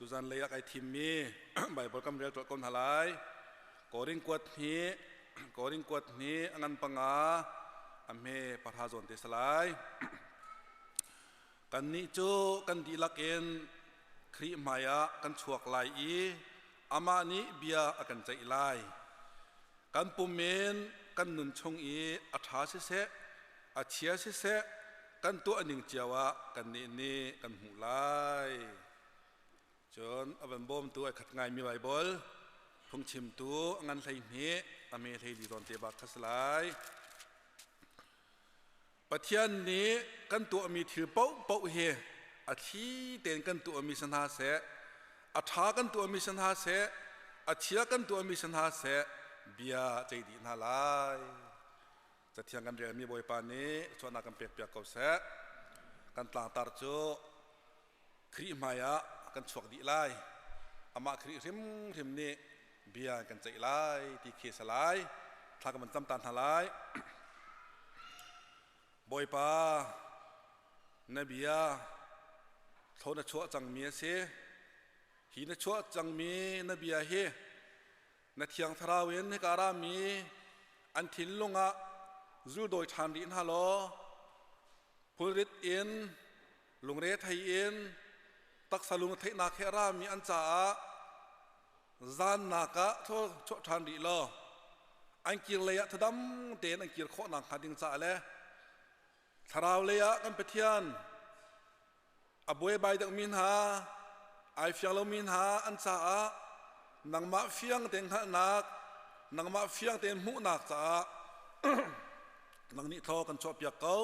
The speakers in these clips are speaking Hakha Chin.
Tuzan lei ah kai thimmi Bible kam rel tuah ko hna lai. Korin kuat hnih, Korin kuat hnih a ngan panga a hme pahra zawn te salai. Kannih cu kan dihlak in Khrih hmai ah kan chuak lai i amah nih bia a kan ceih lai. Kan pum in kan nun chung i a ṭha siseh, a chia siseh, kan tuah ning cio ah kannih nih kan hmuh lai. Cun a van bawmtu ai khat ngaimi Baibal phungchimtu a ngan 12 a me 14 zawn te bak kha si lai. Pathian nih kan tuahmi thil paohpaoh hi a thli tein kan tuahmi si hna seh, a ṭha kan tuahmi si hna seh, a chia kan tuahmi si hna seh, bia ceih dih hna lai. Cathiang kan relmi Bawipa nih chuahnak kan pekpiak ko seh. Kan tlangtar cu Khrih hmaiah kan chuak dih lai. Amah Khrih hrimhrim nih bia kan ceih lai ti khi a si lai. Thla kan van cam ta hna lai. Bawipa, na bia thlaw na chuah cangmi a si. Hi na chuah cangmi na bia hi na thiang thlarau in hika rami an thinlung ah zuldawi ṭhan rih hna law phulrit in lungre thei in taksa lung theihnak he a rami an caah zannak ah chuah ṭhan rih law an kir lei ah thadam tein an kir khawh nakhnga ding caah le thlarau lei ah kan Pathian a buaibai deuhmi hna ai fiang lomi hna an caah nangmah fiang tein hngalhnak nangmah fiang tein hmuhnak caah nang nih thlaw kan chuahpiak ko.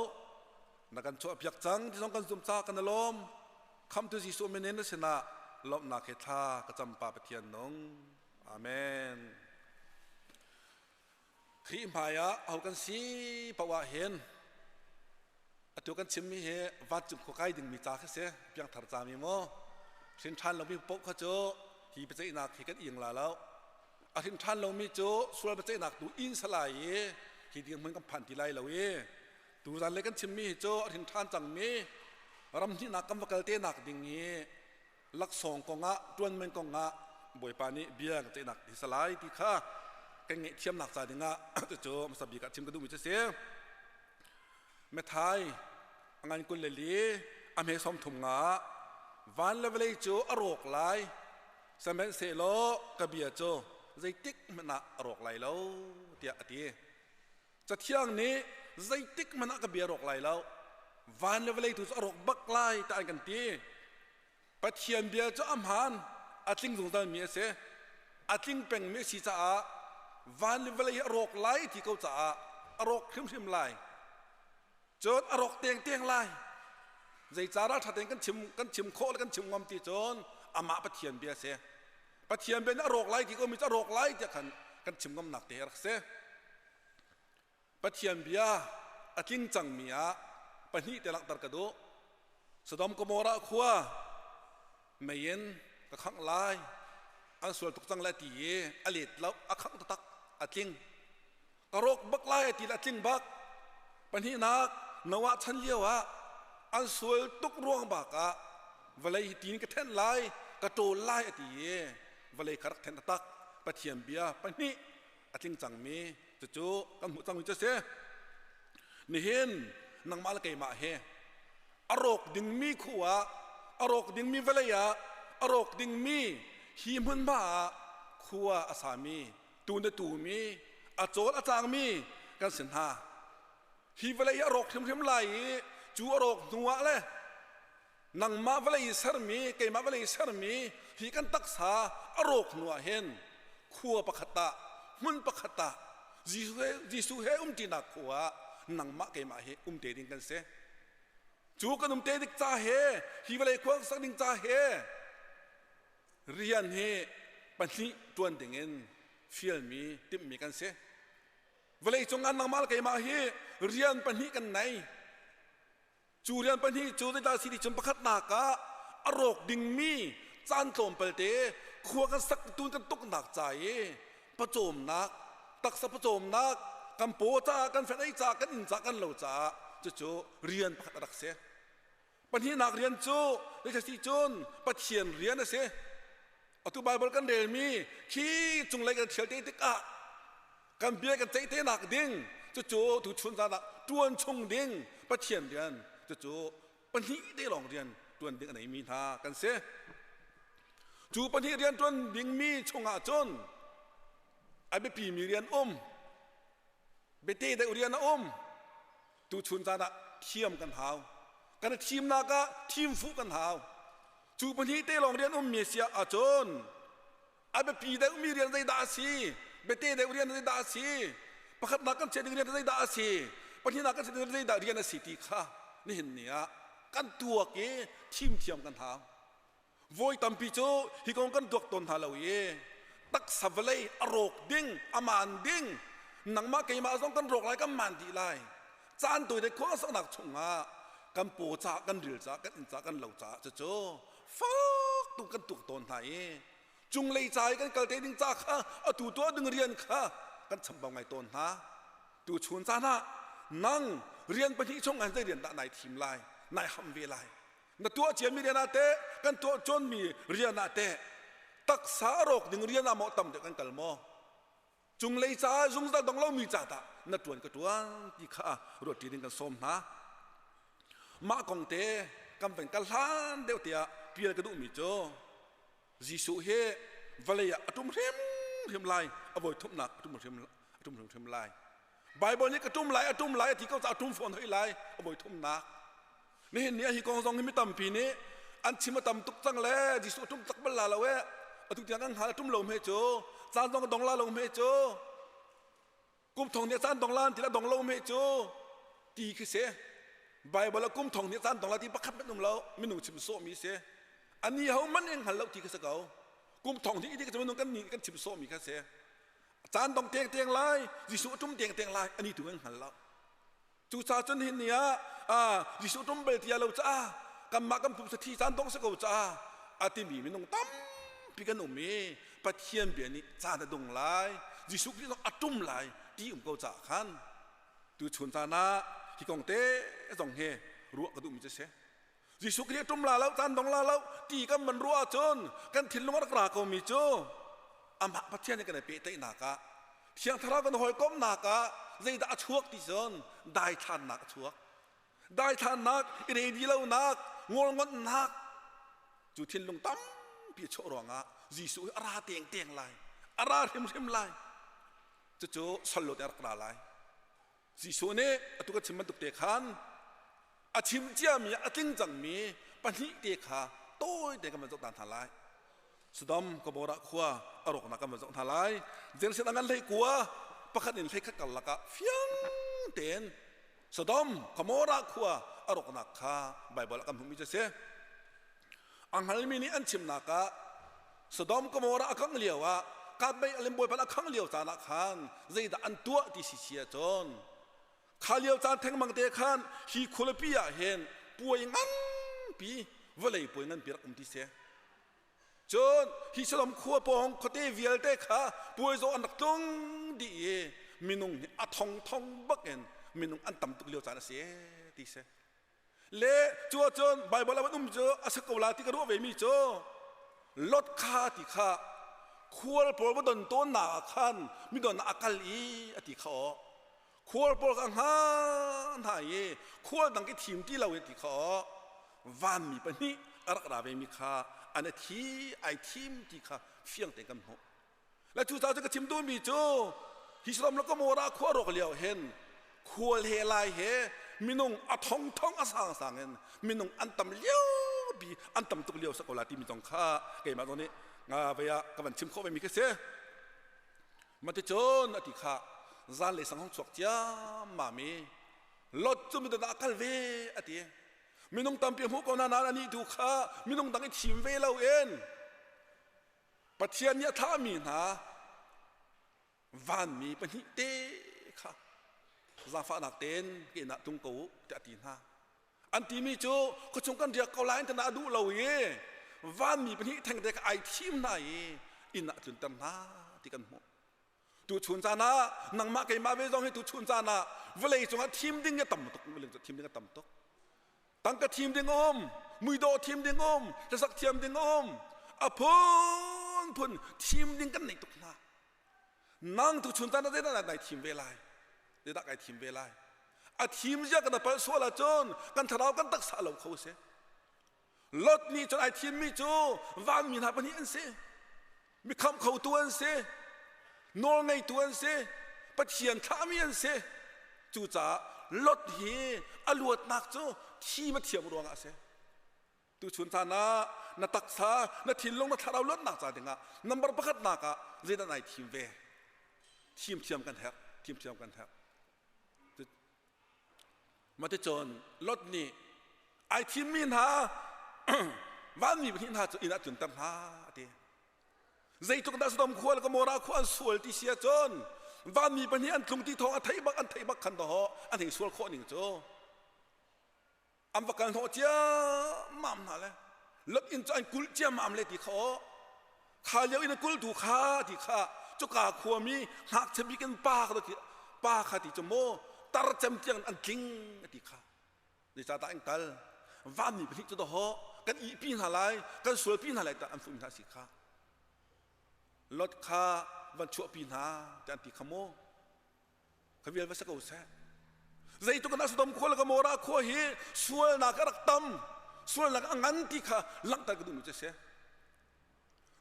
Na kan chuahpiak cang ti zong kan zumh caah kan i lawm. Khamhtu Jesuh min in na sinah lawmhnak he thla ka cam Pa Pathian nung. Amen. Khrih hmai ah aho kan si paoh ah hin atu kan chimmi hi vancung khua kai dingmi ca khi si piangthar cami maw hrin ṭhan lomi paoh kha cu hi biaceihnak hi kan ing la lo a hrin ṭhan lomi cu sual biaceihnak tu in salai i hi dirhmun kan phan ti lai lo i Tuzan le kan chimmi hi cu a hrin ṭhan cangmi ram hnihnak kan va kal te nak ding hi laksawng kongah ṭuanmen kongah Bawipa nih bia kan ceihnak hi salai ti kha kan ngaihthiamnak ca dingah cucu hmasa bik ah chim ka duhmi cu si. Methai a ngan 24 a hme 30 nga ah van le vawlei cu a rawk lai sihmanhsehlaw ka bia cu zeitik hmanh ah a rawk lai lo tiah a ti. Cathiang nih zeitik hmanh ah ka bia rawk lai lo, van le vawlei tu cu a rawk bak lai tiah an kan ti. Pathian bia cu a hmaan, a tling zungzalmi a si. A tling pengmi a si caah van le vawlei hi a rawk lai ti ko caah a rawk hrimhrim lai. Cun a rawk tengteng lai. Zeicah ralṭha tein kan chim kan chim khawh le kan chim ngam ti cun amah Pathian bia a si. Pathian bia nih a rawk lai ti ko mi cu a rawk lai tiah khan kan chim ngamnak te a rak si. Pathian bia a tling cangmi ah pahnih te langhter ka duh. Sodom Gomorrah khua mei in ka khangh lai an sual tuk cang lai ti i a let lo a khangh taktak a tling. Ka rawk bak lai a ti le a tling bak. Pahnihnak Noah chan lio ah an sual tuk ruang bak ah vawlei hi tiin ka thenh lai ka ṭawl lai a ti i vawlei kha rak thenh taktak. Pathian bia pahnih a tling cangmi cucu kan hmuh cangmi cu a si. Nihin nangmah le keimah hi a rawk dingmi khua ah a rawk dingmi vawlei ah a rawk dingmi hi hmunhma ah khua a sami tu na tumi a cawl a cangmi kan si hna. Hi vawlei hi a rawk hrimhrim lai i cu a rawk hnu ah le nangmah vawlei sermi keimah vawlei sermi hi kan taksa a rawk hnu ah hin khua pakhat ah hmun pakhat ah Jesuh he umṭinak khua ah nangmah keimah hi um te ding kan si. Cu kan um te dik ca he hi vawlei khua sak ding ca he rian hi pahnih ṭuan ding in fialmi timhmi kan si. Vawlei cung ah nangmah le keimah hi rian pahnih kan nei. Cu rian pahnih cu zeidah si ti cun pakhatnak ah a rawk dingmi caan tlawmpal te khua kan sak tun kan tuknak ca i pawcawmnak taksa pawcawmnak kan paw caah kan fen ei caah kan inn caah kan lo caah cucu rian pakhat a rak si. Pahnihnak rian cu Zeicahti cun Pathian rian a si. Atu Baibal kan relmi khi cunglei kan thial te tikah kan bia kan ceih te nak ding cucu tuchun caan ah ṭuan chung ding Pathian rian cucu pahnih te lawng rian ṭuan ding a neimi hna kan si. Cu pahnih rian ṭuan dingmi chungah cun a biapimi rian um biate deuh rian a um. Tuchun caan ah thiam kan hau. Kan i thimnak ah thim fuh kan hau. Cu pahnih te lawng rian ummi si ahcun a biapi deuhmi rian zeidah a si? Biate deuh rian zeidah a si? Pakhatnak kan chiah ding rian zeidah a si? Pahnihnak kan chiah ding zeidah rian a si ti kha nihin ni ah kan tuak i thim thiam kan hau. Voi tampi cu hi kong kan tuak tawn hna lo i taksa vawlei a rawk ding, a maan ding, nangmah keimah zong kan rawk lai, kan maan dih lai. Caan tawi te khua saknak chungah kan paw caah, kan ril caah, kan inn caah, kan lo caah cucu fak tu kan tuak tawn hna i cunglei ca i kan kal te ding ca kha atu tuah ding rian kha kan chambau ngai tawn hna. Tu chun caan ah nang rian pahnih chung ah zei rian dah nai thim lai, nai ham ve lai. Na tuah ciami rian ah teh kan tuah cawnmi rian ah teh taksa a rawk ding rian ah maw tam deuh kan kal maw? Cunglei caah zungzal dong lomi ca tah na ṭuan ka ṭuan ti kha ruat ṭi ding kan sawm hna. Mah kong te kan van kal hlan deuh tiah pial ka duhmi cu Jesuh hi vawlei ah a ṭum hrimhrim lai, a voi thumnak a ṭum hrim a ṭum hrimhrim lai. Baibal nih ka ṭum lai, a ṭum lai a ti ko caah a ṭum fawn hoi lai, a voi thumnak. Nihin ni ah hi kong zong hi mi tampi nih an chim a tam tuk cang le Jesuh a ṭum tak bal la lo e. Atu tiang kan hngal a ṭum lo hme cu, caan zong a dong la lo hme cu, kum thong nih caan dong la ti la dong lo hme cu ti khi si. Baibal ah kum thong nih caan dong la ti pakhat hmanh um lo, minung chim sawhmi si. Ani ho man in hngal lo ti khi si ko. Kum thong nih ti khi minung kan nih kan chim sawhmi kha si. Caan dong teng teng lai, Jesuh a ṭum teng teng lai, ani tu kan hngal lo. Cucaah cun hin ni ah Jesuh tum bal tia lo caah kanmah kan pumsa thi caan dong si ko caah a timi minung tampi kan um i Pathian bia nih caan a dong lai Jesuh Khrih zong a tum lai ti um ko caah khan tu chun caan ah hi kong te zong hi ruah ka duhmi cu si. Jesuh Khrih a ṭum la lo, caan dong la lo ti kan man ruah ahcun kan thinlung a rak ra komi cu amah Pathian he kan i pehtlaihnak ah Thiang Thlarau kan hawikomhnak ah zeidah a chuak ti cun daithlannak a chuak. Daithlannak, i ready lonak, ngolngonhnak cu thinlung tampi a chuah ruangah Jesuh hi a ra tengteng lai, a ra hrimhrim lai. Cucu sollo te a rak ra lai. Jesuh nih atu ka chim bantuk te khan a chim ciami a tling cangmi pahnih te kha tawi te kan van zoh ta hna lai. Sodom Gomorrah khua a rawknak kan van zoh hna lai. Jerusalem ngan hlei kua pakhat in hlei khat karlak ah fiang tein Sodom Gomorrah khua a rawknak kha Baibal ah kan hmuhmi cu a si. A hngalmi nih an chimnak ah Sodom Gomorrah a kangh lio ah Katmei alim bawipa a khangh lio caan ah khan zeidah an tuah ti si si ahcun kha lio caan thengmang te khan hi khualipi ah hin puai nganpi vawlei puai nganpi rak um ti si. Cun hi Sodom khua pawng khuate vialte kha puai zawh an rak tlung dih i minung hi a thongthong bak in minung an tam tuk lio caan a si ti si. Le cu ahcun Baibal ah um cu a si ko la ti ka ruah ve mi cu Lot kha ti kha khual pawl va don tawnnak ah khan mi don ah a kal i a ti kha aw khual pawl kha hnga hna i khual dang ki thim ti lo i ti kha aw vanmi pahnih a rak ra ve mi kha an a thi ai thim ti kha fiang tein kan hmuh. Le cucaah cu ka chim duhmi cu hi Sodom le Gomorrah khua rawk lio hin khual he lai he minung a thongthong a sangsang in minung an tam lio bi an tam tuk lio sa ko la timi zong kha keimah zong nih nga vei ah ka van chim khawh ve mi khi si. Maticun a ti kha zan le sang hong chuak ciammam i Lot cu midang ah kal ve a ti. Minung tampi hmuh ko na nain anih tu kha minung dang i thim ve lo in Pathian nih a thlahmi hna vanmi pahnih te kha zaangfahnak tein ka inn ah tlung ko u tiah a ti hna. An timi cu khuachung kan riak ko lai an ti a duh lo i vanmi pahnih thengte kha ai thim hna i inn ah a tlunter hna ti kan hmuh. Tuchun caan ah nangmah keimah ve zong hi tuchun caan ah vawlei cungah thim ding a tam tuk, vawlei cungah thim ding a tam tuk. Tangka thim ding a um, Muidawh thim ding um, hlasak thiam ding um, a phunphun thim ding kan nei tuk hna. Nang tu chun tan zeidah nai thim ve lai? Zeidah kai thim ve lai? A thim zia kan palh sual ahcun kan thlarau kan taksa lo kho si. Lot nih cun ai thimmi cu vanmi hna pahnih an si. Mi khamh khotu an si. Nawl ngeitu an si. Pathian thlahmi an si. Cucaah Lot hi a luatnak cu thim a thiam ruangah a si. Tuchun caan ah na taksa, na thinlung, na thlarau luatnak ca dingah number pakhatnak ah zeidah nai thim ve? Thim thiam kan herh, thim thiam kan herh. Maticun Lot nih ai thimmi hna vanmi pahnih hna cu inn ah tlunter hna a ti. Zeitluk dah Sodom khua le Gomorrah khua an sual ti si ahcun vanmi pahnih an tlung ti thawng a theih bak an theih bak khan dawh an hei sual khawh ning cu an va kal hnawh ciammam hna le Lot inn cu an kulh ciammam le ti kha aw kha lio in a kultu kha ti kha cuka khuami ngakchia bik in pa kha pa kha ti cu maw tar cem tiang an tling a ti kha zeicahdah an kal vanmi pahnih cu dawh kan ihpi hna lai kan sualpi hna lai tah an fuh hna si kha Lot kha van chuahpi hna ti an ti kha maw Kha vial va si ko seh. Zeitluk in Sodom khua le Gomorrah khua hi sualnak a rak tam, sualnak a ngan ti kha langhter ka duhmi cu a si.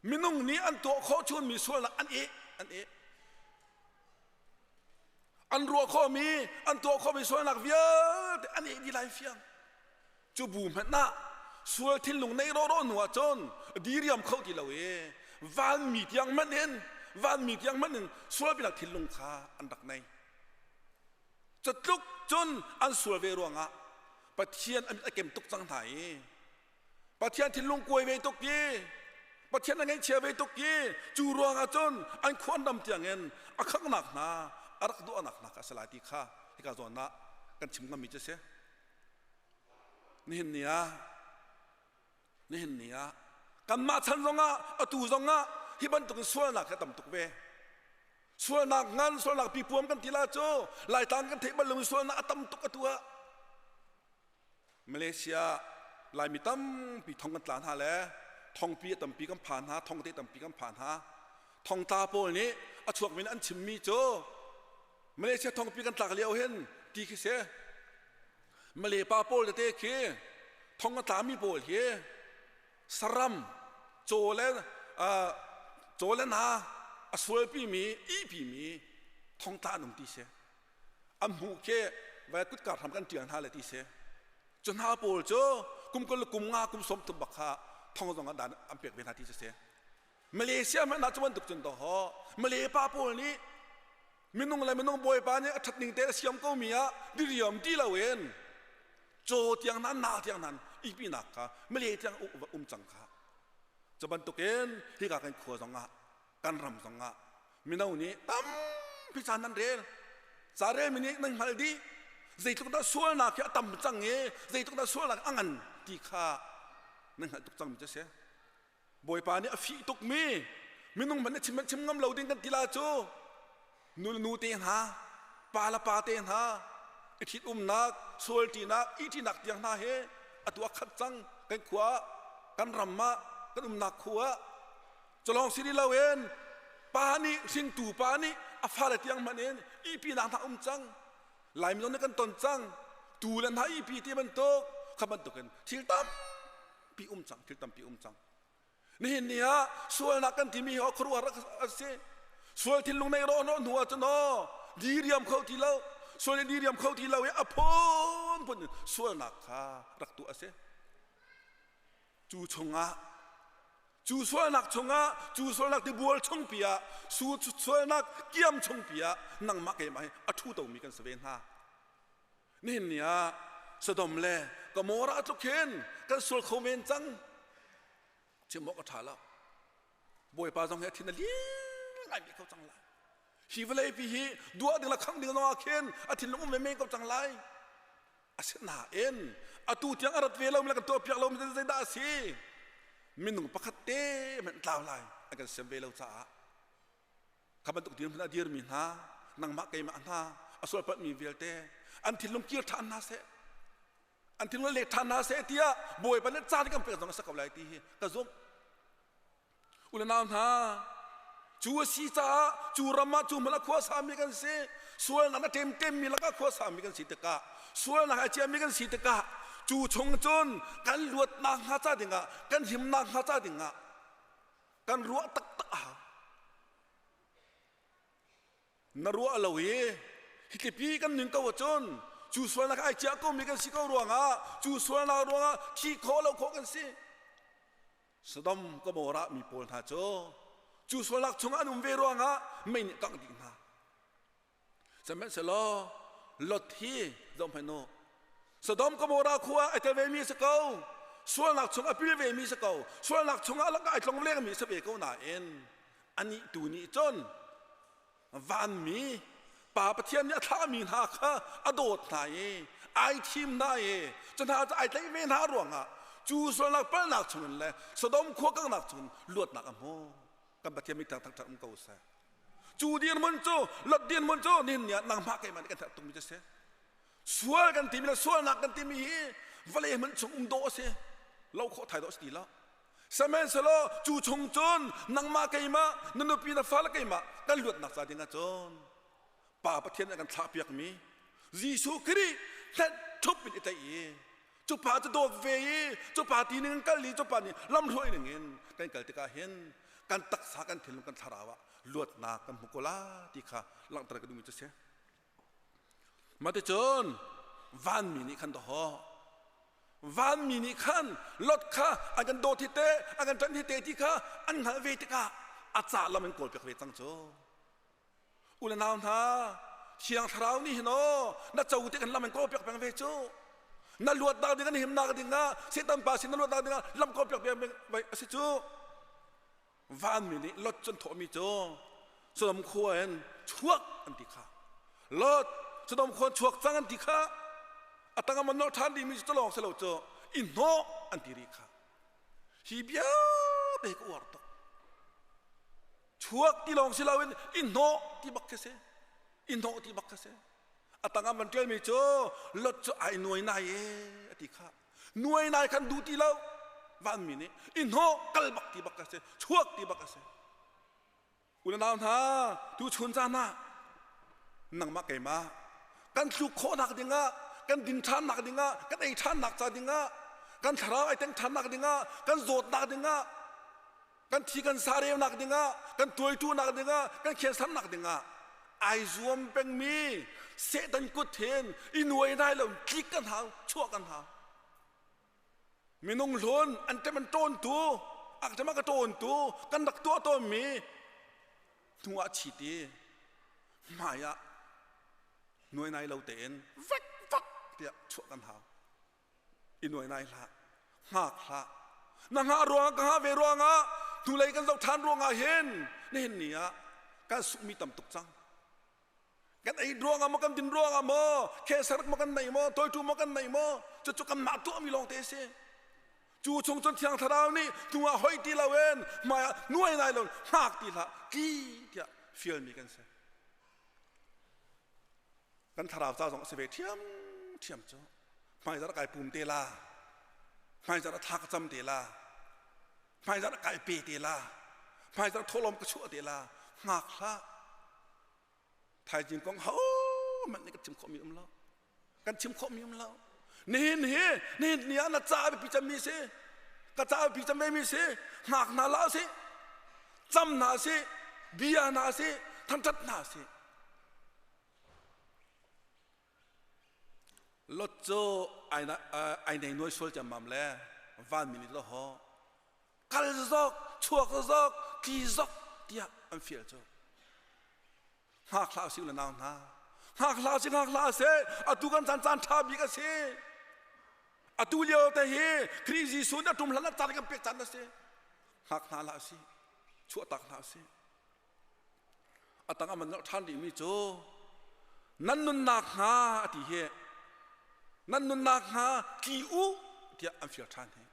Minung nih an tuah khawh chunmi sualnak an eh, an eh. An ruah khawhmi, an tuah khawhmi sualnak vialte an eh dih lai fiang. Cu bu hmanh ah sual thinlung nei rawraw hnu ah cun diriam kho ti lo i vanmi tiang hmanh in vanmi tiang hmanh in sual pinak thinlung kha an rak nei. Catluk cun an sual ve ruangah Pathian a mit a kem tuk cang hna i Pathian thinlung kuai ve tuk i Pathian a ngaihchia ve tuk i cu ruangah cun an khuan ram tiangin a khanghnak hna a rak duahnak hna kha a si lai ti kha hika zawn ah kan chim ngammi cu a si. Nihin ni ah nihin ni ah kanmah chan zongah atu zongah hi bantukin sualnak hi a tam tuk ve. Sualnak ngan, sualnak pipuam kan ti la cu Laitlang kan theih bal lomi sualnak a tam tuk atu ah. Malaysia Laimi tampi thong kan tla hna le thongpi a tampi kan phan hna, thongte tampi kan phan hna. Thongtla pawl nih a chuakmi an chimmi cu Malaysia thongpi kan tlak lio hin ti khi si. Malay pa pawl tete khi thong a tlami pawl hi saram caw le caw le na a sualpimi ihpimi thongtla an um ti si. An hmuh khi vai kutka hram kan ṭial hna le ti si. Cu hna pawl cu kum kul le kum nga kum sawm thum bak kha thong zong ah dan an pek ve hna ti si si. Malaysia hmanh ah cu bantuk cun dawh Malay pa pawl nih minung le minung bawipa nih a ṭhat ning te a siam ko mi ah diriam ti loin caw tiang nan na tiang nan ipinak kha Malay tiang um cang kha cu bantukin hika kan khua zongah kan ram zongah mino nih tampi caan nan rel ca rel mi nih nan hngalh dih zeitluk dah sualnak hi a tam cang i zeitluk dah sualnak a ngan ti kha nan hngalh tuk cangmi cu a si Bawipa nih a fih tukmi minung hmanh nih chim chim ngam lo ding kan ti la cu nu le nu te hna pa le pa te hna i ṭhit umnak sual ṭinak i ṭinak tiang hna he atu a khat cang kan khua kan ram ah kan umnak khua ah culawng si rih loin pa nih hringtu pa nih a fale tiang hmanh in ihpinak hna um cang Laimi zong nih kan ton cang tu le hna ihpi ti bantuk kha bantukin thil tam tampi um cang thil tampi um cang nihin ni ah sualnak kan timi hi khuaruahhar a si sual thinlung nei rawh hnawh hnu ah cun aw diriam kho ti lo sual in diriam kho ti lo i a phunphun in sualnak kha rak tuah a si cu chungah cu sualnak chungah cu sualnak tibual chungpi ah su sualnak kiam chungpi ah nangmah keimah hi a thu tomi kan si ve hna Nihin ni ah Sodom le Gomorrah tluk hin kan sual kho men cang. Chim awk a ṭha lo. Bawipa zong hi a thin a lin ngai ko cang lai. Hi vawlei pi hi duah ding le khangh ding zong ah khin a thinlung um ve men ko cang lai. Asinain atu tiang a rat ve lomi le kan tuahpiak lomi zeidah a si? Minung pakhat te hmanh tlau lai a kan siam ve lo caah Kha bantuk dirhmun a dirmi hna, nangmah keimah hna, a sualpalhmi vialte an thinlung kir ṭhan hna seh. An thinlung let ṭhan hna seh tiah Bawipa nih caan kan pek zong a si ko lai ti hi ka zumh. U le nau hna, cu a si caah cu ram ah cu hmun ah khua sami kan si. Sualnak a ṭemṭemmi lakah khua sami kan si tikah, sualnak a ciami kan si tikah cu chung cun kan luatnak hnga ca dingah, kan himnak hnga ca dingah kan ruah taktak a hau. Na ruah lo i hi tlipi kan nun ko ahcun cu sualnak ai ciah komi kan si ko ruangah cu sualnak ruangah thi khawh lo khawh kan si. Sodom Gomorrah mi pawl hna cu cu sualnak chungah an um ve ruangah mei nih kangh dih hna. Sihmanhsehlaw Lot hi zohhmanh u Sodom Gomorrah khua ai tel vemi a si ko. Sualnak chung a pil vemi si ko. Sualnak chungah lakah ai tlong lengmi a si ve ko nain anih tu nih cun vanmi Pa Pathian nih a thlahmi hna kha a dawt hna i ai thim hna i cu hna cu ai tlaih ve hna ruangah cu sualnak palhnak chungin le Sodom khua kanghnak chungin luatnak a hmu. Kan Pathian mi thangṭhat um ko seh. Cu dirhmun cu Lot dirhmun cu nihin ni ah nangmah keimah nih kan herh tukmi cu a si. Sual kan timi le sualnak kan timi hi vawlei hmanh chung um dawh a si. Lo khawh thai dawh a si ti lo. Sihmanhsehlaw cu chung cun nangmah keimah na nupi na fale keimah kan luatnak ca ding ah cun Pa Pathian nih a kan thlahpiakmi Jesuh Khrih hlet ṭhup in i tlaih i cu pa cu dawt ve i cu pa ti ning in kal i cu pa nih lamhruai ning in kan kal tikah hin kan taksa kan thinlung kan thlarau ah luatnak kan hmu ko la ti kha langhter ka duhmi cu a si. Maticun vanmi nih khan dawh vanmi nih khan Lot kha an kan dawt hi te an kan ṭanh hi te ti kha an hngalh ve tikah a ca lam in kawlpiak ve cang cu. U le nau hna, Thiang Thlarau nih hin aw na co te kan lam in kawlpiak peng ve cu. Na luatnak ding an himnak ding ah Satan pa sin na luatnak ding ah lam kawlpiak peng ve a si cu. Vanmi nih Lot cu an thawhmi cu Sodom khua in chuak an ti kha. Lot Sodom khua in chuak cang an ti kha. A tang ah man ṭhan dingmi cu lawng si lo cu i hnawh an ti rih kha. Hi bia te ka uar tuk. Chuak ti lawng si loin i hnawh ti bak khi si. I hnawh ti bak khi si. A tang ah man ṭialmi cu Lot cu ai nuai nai e a ti kha. Nuai nai khan duh ti lo vanmi nih i hnawh kal bak ti bak a si chuak ti bak a si u le nau hna tu chun caan ah nangmah keimah kan tluk khawhnak dingah kan din ṭhannak dingah kan ei ṭhannak ca dingah kan thlarau ai teng ṭhannak dingah kan zawtnak dingah kan thi kan sareunak dingah kan tuaitunak dingah kan khiansamnak dingah ai zuam pengmi Satan kut hin i nuai nai lo tlik kan hau chuah kan hau minung hlun an ṭem an ṭawntu ak ṭem a ka ṭawntu kan rak tuah tawnmi hnu ah chit i hmai ah nuai nai lo tein vek vak tiah chuah kan hau i nuai nai hlah hngak hlah na hngah ruangah ka hngah ve ruangah hnulei kan zoh ṭhan ruangah hin nihin ni ah kan sukmi tam tuk cang kan ei ruangah maw kan din ruangah maw cancer maw kan nei maw toitu maw kan nei maw cucu kanmah tuahmi lawng te a si cu chung cun thiang thlarau nih hnu ah hoi ti loin hmai ah nuai nai lo hngak ti hlah tli tiah fialmi kan si kan thlarau ca zong a si ve ṭhiam ṭhiam cu hmaizarh kai pum te la hmaizarh thla ka cam te la hmaizarh kai pe te la hmaizarh thawhlawm ka chuah te la hngak hlah thaizing kong ho hmanh nih kan chim khawhmi um lo kan chim khawhmi um lo nihin hi nihin ni ah na ca biapi cemmi si ka ca biapi cem mi si hngak hna la si cam hna si bia hna si thangṭhat hna si Lot cu ai nei nuai sual ciammam le vanmi nih law kal zok chuak zok tli zok tiah an fial cu hngak hlah usih le nau hna hngak hlah usih hngak hlah usih atu kan caan caan ṭha bik a si atu lio te hi Khrih Jesuh nih a ṭum hlan ah caan kan pek caan a si hngak hna hlah usih chuahtak hna usih A tang a man ṭhan rihmi cu nan nunnak hnga a ti hi nan nunnak hnga tli u tiah an fial ṭhan hi.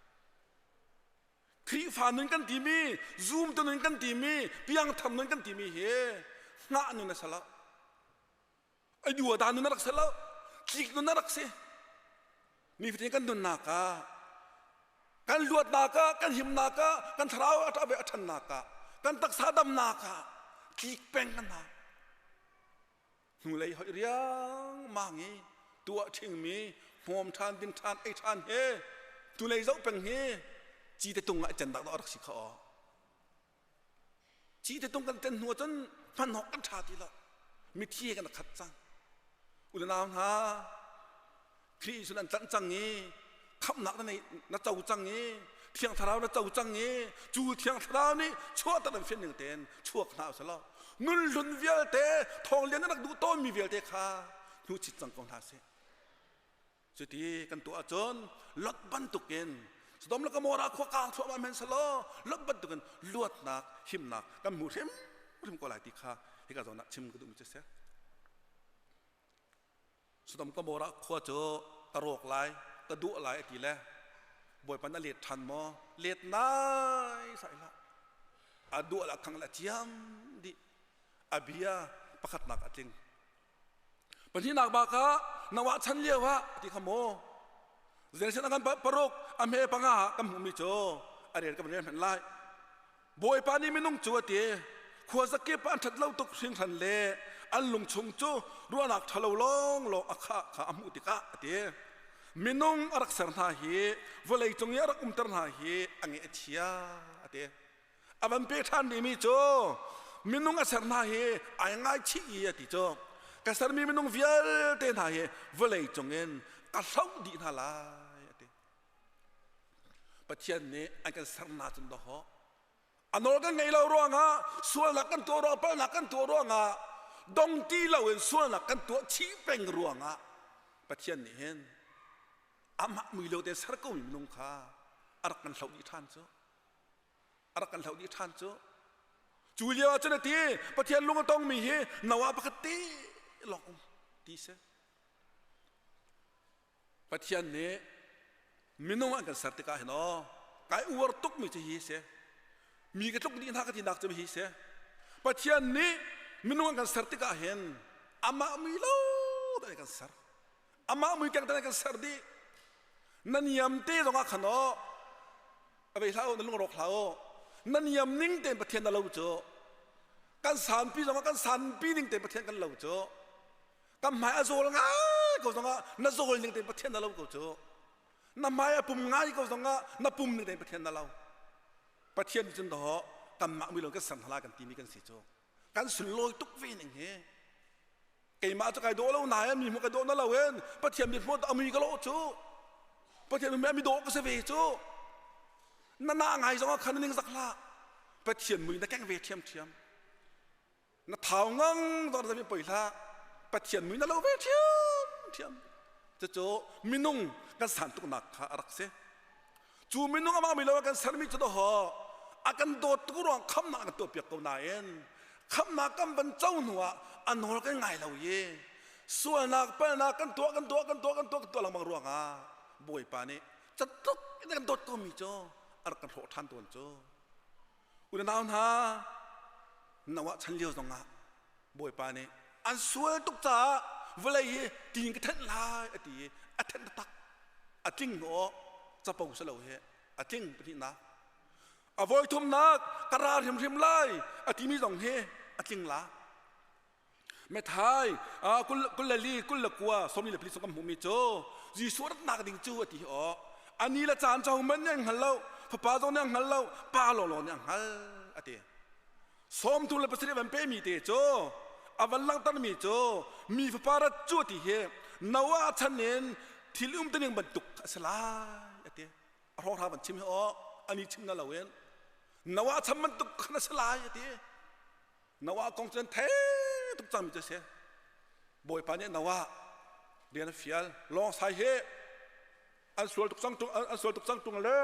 Khrihfa nun kan timi, zumtu nun kan timi, piangthar nun kan timi hi hngah nun a si lo. Ai duh nun a rak si lo. Tlik nun a rak si. Nifatin kan nunnak ah kan luatnak ah kan himnak ah kan thlarau a ṭah ve a ṭhannak ah kan taksa damnak ah tlik peng kan hau. Hnulei hoih riangmang i tuah ṭhingmi hmawm ṭhan din ṭhan ei ṭhan he hnulei zoh peng hi cite tung ah i cennak dawh a rak si kha aw. Cite tung kan ṭen hnu ahcun hman awk kan ṭha ti lo. Mithi he kan khat cang. U le nau hna, Khrih Jesuh an tlanh cang i khamhnak na nei na co cang i Thiang Thlarau na co cang i cu Thiang Thlarau nih chuahter an fian ning tein chuak hna usih nun hlun vialte thawng lian na rak duh tawnmi vialte kha hnu chit cang ko hna sih. Cuti kan tuah ahcun Lot bantukin Sodom le Gomorrah khua kaang thluahmah men selaw Lot bantukin luatnak himnak kan hmu hrimhrim ko lai ti kha hika zawn ah chim ka duhmi cu a si. Sodom Gomorrah khua cu ka rawk lai, ka duah lai a ti le Bawipa na let ṭhan maw? Let nai sai hlah. A duah la khang la ciam dih. A bia pakhatnak a tling. Pahnihnak ba kha Noah chan lio ah ti kha maw? Zeicahtiah kan paruk a hme panga ah kan hmuhmi cu a rel kan rel hmanh lai. Bawipa nih minung cu a ti khua zakip ah an ṭhat lo tuk hringhran le an lungchung cu ruahnak ṭhalo lawnglawng a khah kha a hmuh tikah a ti. Minung a rak ser hna hi vawlei cung i a rak umter hna hi a nge a chia a ti. A van pe ṭhan rihmi cu minung a ser hna hi ai ngaichih i a ti cu ka sermi minung vialte hna hi vawlei cungin ka hloh dih hna lai a ti. Pathian nih an kan sernak cun dawhawh a nawl kan ngei lo ruangah sualnak kan tuah ruangah palhnak kan tuah ruangah dong ti loin sualnak kan tuah chih peng ruangah Pathian nih hin amah mui lo te ser komi minung kha a rak kan hloh dih ṭhan cu a rak kan hloh dih ṭhan cu cu lio ah cun a ti Pathian lung a tongmi hi Noah pakhat te lawng um ti si Pathian nih minung an kan ser tikah hin aw kai uar tukmi cu hi si mi ka tluk dih hna ka tinak cu hi si Pathian nih minung an kan ser tikah hin amah mui lo te kan ser amah mui keng te kan ser dih na niam te zongah khan aw a vei hlah u na lungrawk hlah u na niam ning tein Pathian na lo cu kan sanpi zongah kan sanpi ning tein Pathian kan lo cu kan hmai a zawl ngai ko zongah na zawl ning tein Pathian na lo ko cu na hmai a pum ngai ko zongah na pum ning tein Pathian na lo Pathian nih cun dawh kanmah mui lo kan ser hna kan timi kan si cu kan sunlawi tuk ve ning hi keimah cu kai dawh lo nain mi hmu kai dawh na lo in Pathian mi hmu a mui ka lawh cu Pathian mi mi dawh ka si ve cu na na ngai zongah khan ning zak hlah Pathian mui na keng ve ṭhiamṭhiam na thau ngang zong na poi hlah Pathian mui na lo ve ṭhiamṭhiam cucu minung kan san tuknak kha a rak si cu minung amah mi lo kan sermi cu dawh a kan dawt tuk ruang khamnak kan tuahpiak ko nain khamnak kan van co hnu ah a nawl kan ngai lo i sualnak palnak kan tuah kan tuah kan tuah kan tuah kan tuah lengmang ruangah Bawipa nih catluk in kan dawt komi cu a rak kan hrawh ṭhan tawn cu U le nau hna, Noah chan lio zongah Bawipa nih an sual tuk caah vawlei hi tiin ka thenh lai a ti i a thenh taktak. A tling maw capo si lo hi a tling pahnihnak. A voi thumnak ka ra hrimhrim lai a timi zong hi a tling la. Methai kul le li kul le kua sawmli le pali chung kan hmuhmi cu Jesuh ratnak ding cu a ti hi aw ani le caan cu hohmanh nih an hngal lo fapa zong nih an hngal lo pa lawnglawng nih an hngal a ti 37 van pemi te cu a van langhtermi cu mi fapa rat cu a ti hi Noah chan in thil um tining bantuk a si lai a ti a hrawkhrang van chim hi aw ani chim na loin Noah chan bantuk khan a si lai a ti Noah kong cu an thei tuk cangmi cu a si. Bawipa nih Noah rian a fial. Lawng sai hi an sual tuk cang an sual tuk cang tung le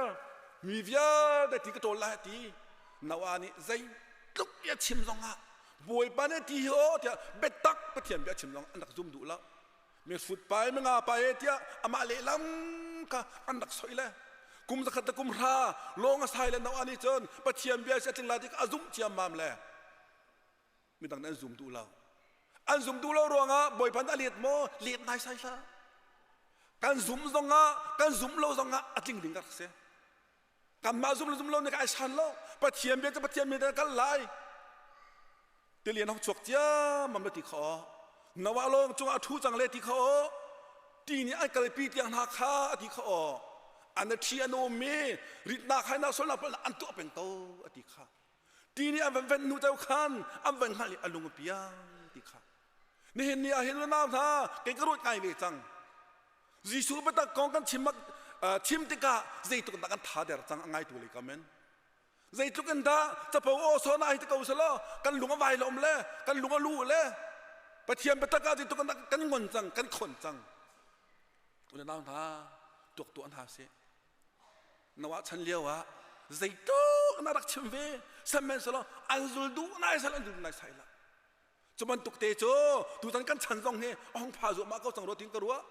mi vialte ti ka ṭawl lai a ti. Noah nih zeitluk i a chim zongah Bawipa nih ti hi aw tiah biatak Pathian bia a chim zong an rak zum duh lo. Mi hrut pa e mi nga pa e tiah amah lehlam kha an rak soi le kum zakhat le kum hra lawng a sai le Noah nih cun Pathian bia si a tling lai ti a zumh ciammam le midang nih an zum duh lo an zum duh lo ruangah Bawipa nih a let maw let nai sai hlah. Kan zum zongah kan zum lo zongah a tling ding ka rak si. Kanmah zum le zum lo nih ka ai san lo. Pathian bia cu Pathian bia kal lai. Tilian hong chuak ciammam le ti kha aw. Noah lawng cungah a ṭhu cang le ti kha aw. Ti nih an kalpi tiang hna kha a ti kha aw. An a ṭhi an um i ritnak hainak sualnak palhnak an tuah peng ko a ti kha. Ti nih an van ven hnu ceu khan an van hngalh i a lung a piang ti kha. Nihin ni ah hin unau hna kei ka ruat ngai ve cang. Jesuh biatak kong kan chim chim tikah zeitluk dah kan tha der cang a ngaitu lei kam in. Zeitluk in dah capo aw sawn ah hi ti ko selaw kan lung a vai lom le kan lung a lu le Pathian biatak ah zeitluk in dah kan ngon cang kan khon cang. Unau hna tuak tuah hna sih. Noah chan lio ah zeitluk na rak chim ve sihmanhsehlaw an zul duh nai sal an zul nai sai la. Cu bantuk te cu tutan kan chan zong hi a hung pha zuahmah ko cang rua tin ka ruah.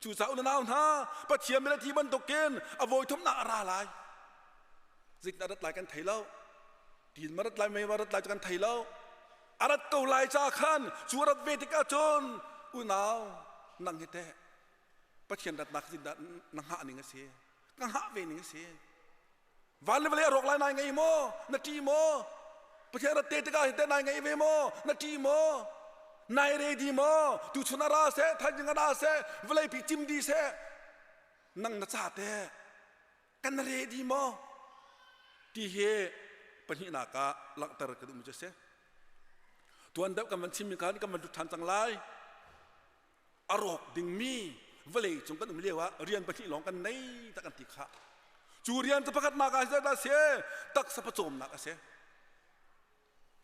Cucaah unau hna Pathian min a ti bantukin a voi thumnak a ra lai. Zeitin a rat lai kan thei lo. Tin ma rat lai mei ma rat lai cu kan thei lo. A rat ko lai ca khan cu a rat ve tikah cun unau nang hi teh Pathian ratnak zeitindah na hngah ning a si? Ka hngah ve ning a si. Van le vawlei a rawk lai nai ngei maw? Na ṭih maw? Pathian rat te tikah hin teh nai ngei ve maw? Na ṭih maw? Nai ready maw? Tuchun a ra seh, thaizing a ra seh, vawleipi cim dih seh. Nang na ca teh kan ready maw? Ti hi pahnihnak ah langhter ka duhmi cu a si. Tuan deuh kan van chimmi khan kan van lut ṭhan cang lai. A rawk dingmi vawlei cung kan um lio ah rian pahnih lawng kan nei tak an ti kha. Cu rian cu pakhatnak ah zeidah a si? Taksa pawcawmnak a si.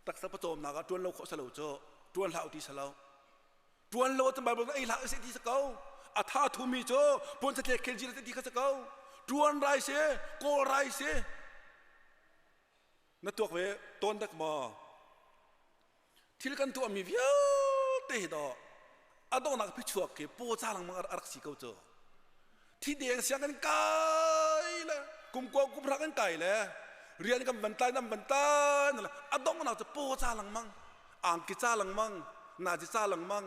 Taksa pawcawmnak ah ṭuan lo khawh si lo cu ṭuan hlah u ti si lo. Ṭuan lo ahcun Baibal ei hlah usih ti si ko. A tha thumi cu puan satlek khel ti kha si ko. Ṭuan rai si, kawl rai si. Na tuak ve tawn dak maw? Thil kan tuahmi vialte hi dawh a donghnak phichuak khi paw ca lengmang a rak si ko cu. Thi deng siang kan kai le kum kua kum hra kan kai le rian kan van tlai nan van tlai le a donghnak cu paw ca lengmang angki ca lengmang nazi ca lengmang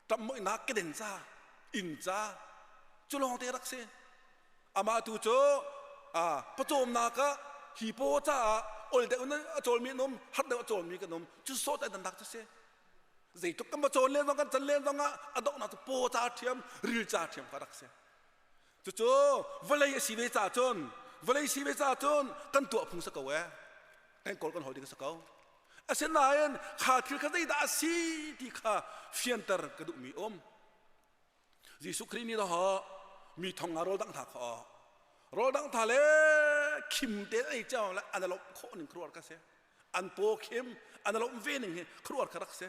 ṭamhmoihnak keden ca inn ca cu lawng te rak si. Amah tu cu pawcawmnak ah hi paw caah ol deuh in a cawlmi an um har deuh a cawlmi kan um cu sawt an dak cu si. Zeitluk kan va cawn len zong kan can len zong ah a donghnak cu paw ca ṭhiam ril ca ṭhiam kha rak si. Cucu vawlei a si ve caah cun vawlei si ve caah cun kan tuah phung si ko ee. Kan kawl kan hawl ding a si ko. Asinain kha thil kha zeidah a si ti kha fianter ka duhmi um. Jesuh Khrih nih dawh mi thong nga rawl dang hna kha rawl dang tha le khim te ei cio le an lawmh khawh ning khuaruahar ka si. An paw khim an lawmh ve ning hi khuaruahar kha rak si.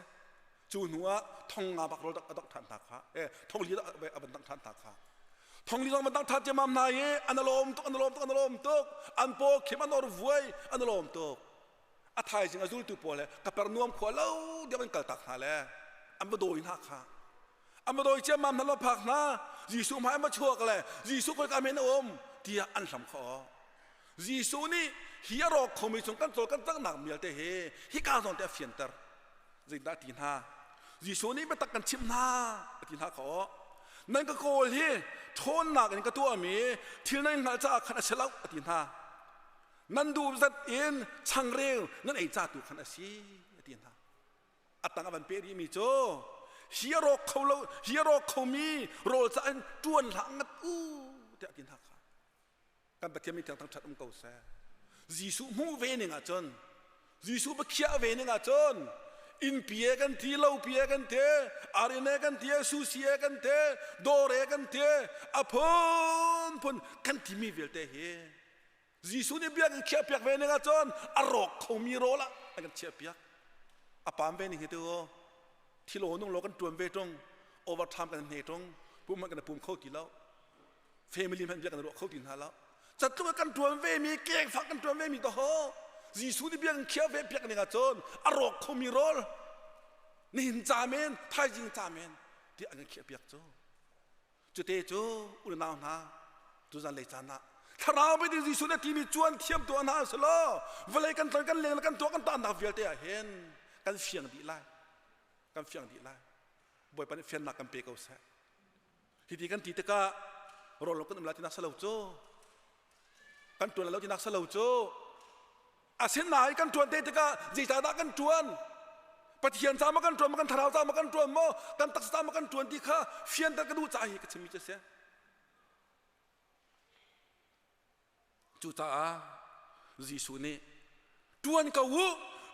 Cu hnu ah thong nga bak rawl a dok ṭhan hna kha eh thong li a van dang ṭhan hna kha thong li zong van dang ṭhan ciammam hna i an lawm tuk an lawm tuk an lawm tuk an paw khim an or vuai an lawm tuk. A thaizing a zultu pawl he Kapernaum khua lo deuh an kaltak hna le an va dawi hna kha. An va dawi ciammam hna lo phak hna Jesuh hmai an va chuak le Jesuh khoi ka men a um tiah an hlam kho. Jesuh nih hi a rawk khomi chung kan cawl kan cangnak mialte hi hika zawn te a fianter. Zeidah ti hna? Jesuh nih biatak kan chimh hna a ti hna kho. Nan ka kawl hi ṭhawnnak in ka tuahmi thil nan hngalh caah khan a si lo a ti hna. Nan duh zat in changreu nan ei ca tu khan a si a ti hna. A tang a van peh rihmi cu hi a rawk kho lo hi a rawk khomi rawl ca in ṭuan hlah ngat u tiah a ti hna kha. Kan Pathian min thiang thangṭhat um ko seh. Jesuh hmuh ve ning ahcun Jesuh biakhiah ve ning ahcun innpi e kan ti lopi e kan ti arin e kan ti susi e kan ti dawr e kan ti a phunphun kan timi vialte hi Jesuh nih bia kan khiah piak ve ning ahcun a rawk khomi rawl ah a kan chiah piak. A pam ve ning hi tu thilo nung lo kan tuan ve tung overtime kan hne tung pum hmanh kan pum kho ti lo family hmanh bia kan ruah kho ti hna lo catluk kan tuan ve mi kengfak kan tuan ve mi to ho Jesuh nih bia kan khiah ve piak ning ahcun a rawk khomi rawl nihin ca men thaizing ca men tiah an kan khiah piak cu Cute cu unau hna tuzan lei caan ah thlarau bia Jesuh nih timi cuan thiam tuah hna selaw vawlei kan tlon kan leng le kan tuah kan tahnak vialte ah hin kan fiang dih lai kan fiang dih lai Bawipa nih fiannak kan pe ko seh. Hiti kan ti tikah rawl lo kan um lai tinak si lo cu. Kan ṭuan lo tinak si lo cu. Asinain kan ṭuan te tikah zeicahdah kan ṭuan? Pathian ca ma kan ṭuan maw kan thlarau ca ma kan ṭuan maw kan taksa ca ma kan ṭuan ti kha fianter ka duh caah hi ka chimmi cu a si. Cucaah Jesuh nih ṭuan ko u,